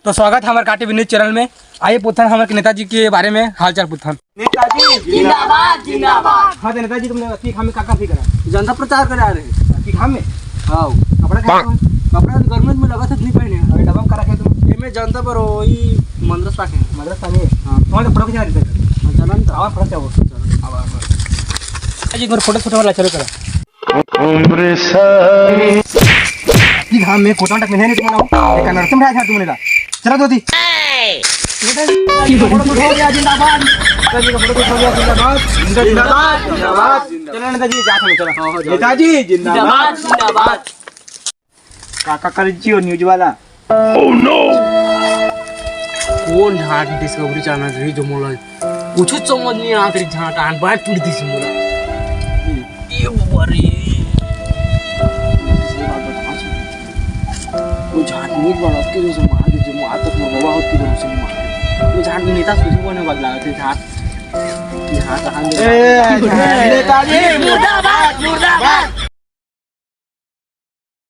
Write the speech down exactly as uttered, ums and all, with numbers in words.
तो स्वागत है हमारे कांटी न्यूज चैनल में। आइए पूछथन हमारे नेताजी के बारे में हालचाल पूछथन। नेताजी जिंदाबाद, जिंदाबाद। हाँ तो नेताजी, तुमने की काम में का का करा? जनता प्रचार करे आ रहे हैं। की काम में? हाँ। कपड़ा क्या? कपड़ा तो गर्मी में लगा था, नहीं पहने। अरे डबम करा के तुम? ये मैं जनता पर वही मद्रास पाके। मद्रास पाके? हाँ। तुम्हारे कपड़ा क्या रहता है? हाँ, चलन तो। आवाज फर्क क्या हुआ? चलन। आवाज, आवाज। जी, एक बार फोटो, फोटो वाला चालू करा। उम्र सारी। की घाम में कोटा तक में है नहीं तुम्हारा। एक नरसिंह राज है तुम्हारे का। चला दो दी। फोटो हो गया जिंदाबाद। नेताजी का फोटो हो गया जिंदाबाद। जिंदाबाद, जिंदाबाद। चलो नेताजी, जा हम चला। हाँ, हाँ, जाओ। नेताजी जिंदाबाद। जिंदाबाद, जिंदाबाद। काका कर जियो न्यूज वाला। Oh no! कौन झाट डिस्कवरी चैनल रही जो मोला कुछ समझ नहीं आत रही, झाट आन बार टूट दी मोला। ये बाबा रे। वो झाट न्यूज वाला के जो मार दे, जो मार तक मोर बाबा होत के जो मार। वो झाट नेता सुधी बने वाला है झाट। झाट आन ए, नेताजी।